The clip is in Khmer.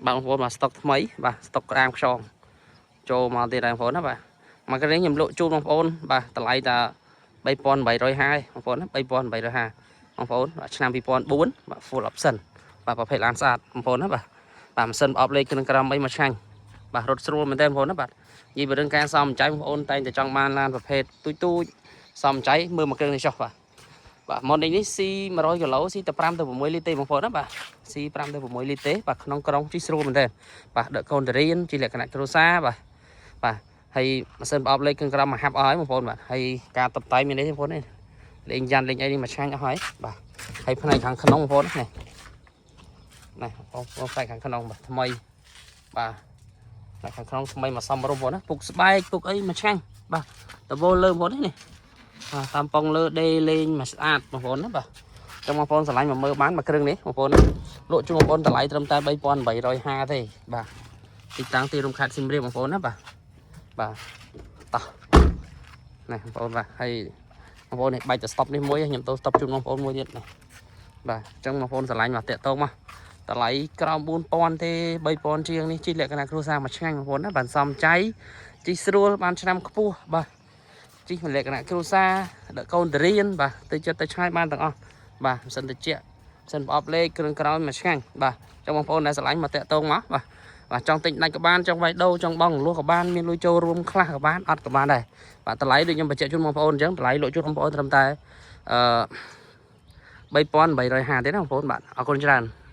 បាទបងប្អូនបាទស្តុកថ្មីបាទស្តុកក្តាមខ្យងចូលមកទៀតហើយបងប្អូនណាបាទមកគ្រឿងនេះខ្ញុំលក់ជូនបងប្អូនបាទតម្លៃតែ3850បងប្អូនណា3850បងប្អូនបាទឆ្នាំ2004បាទ full option បាទប្រភេទឡានស្អាតបងប្អូនណាបាទបាទម៉ាស៊ីនប្រអប់លេខក្នុងក្រោមអីមកឆ្ងាញ់បាទរត់ស្រួលមែនទែនបងប្អូនណាបាទនិយាយពីរឿងការសំចៃបងប្អូនតែងតែចង់បានឡានប្រភេទទូចទូចសំចៃមើលមកគ្រឿងនេះចុះបាទបាទម៉ូដនេះស៊ី100គីឡូស៊ីតែ5ទៅ6លីត្រទេបងប្អូនណាបាទស៊ី5ទៅ6លីត្រទេបាទក្នុងក្រុងជិះស្រួលមែនទែនបាទដឹកកូនទៅរៀនជាលក្ខណៈគ្រួសារបាទបាទហើយម៉ាស៊ីនប្រអប់លេខក្នុងក្រោមមកហាប់អស់ហើយបងប្អូនបាទហើយការតបតែងមាននេះបងប្អូននេះលេងយ៉ាន់លេងអីនេះមកឆ្ងាញ់អស់ហើយបាទហើយផ្នែកខាងក្នុងបងប្អូននេះនេះបងប្អូនផ្នែកខាងក្នុងបាទថ្មីបាទផ្នែកខាងក្នុងថ្មីមកសំរុំបងប្អូនណាពុកស្បែកពុកអីមកឆ្ងាញ់បាទដបូលលើបងប្អូននេះនេះបាទតាមប៉ុងលើដេលេងមកស្អាតបងប្អូនណាបាទចឹងបងប្អូនស្រឡាញ់មកមើលបានមួយគ្រឿងនេះបងប្អូនណាលក់ជូនបងប្អូនតម្លៃត្រឹមតែ3850ទេបាទទីតាំងទីរួមខេត្តសៀមរាបបងប្អូនណាបាទបាទតោះនេះបងប្អូនបាទហើយបងប្អូននេះបាច់ទៅ stop នេះមួយខ្ញុំទៅ stop ជូនបងប្អូនមួយទៀតនេះបាទអញ្ចឹងបងប្អូនស្រឡាញ់មកតាក់តងមកតម្លៃក្រោម4000ទេ3000ជាងនេះជីលក្ខណៈគ្រួសារមួយឆ្ងាញ់បងប្អូនណាបានសំចៃជីស្រួលបានឆ្នាំខ្ពស់បាទជីលក្ខណៈគ្រួសារដឹកកូនទៅរៀនបាទទៅចិត្តទៅឆ្ងាយបានទាំងអស់បាទមិនសិនតិចសិនប្រអប់លេខគ្រឿងក្រោយមួយឆ្ងាញ់បាទចង់បងប្អូនដែលស្រឡាញ់មកតាក់តងមកបាទបាទចង់ទិញដាច់ក៏បានចង់វាយដូរចង់បងលួសក៏បានមានលុយចូលរួមខ្លះក៏បានអត់ក៏បានដែរបាទតម្លៃដូចខ្ញុំបញ្ជាក់ជូនបងប្អូនអញ្ចឹងតម្លៃលក់ជូនបងប្អូនត្រឹមតែអឺ3850ទេណាបងប្អូនបាទអរគុណច្រើន។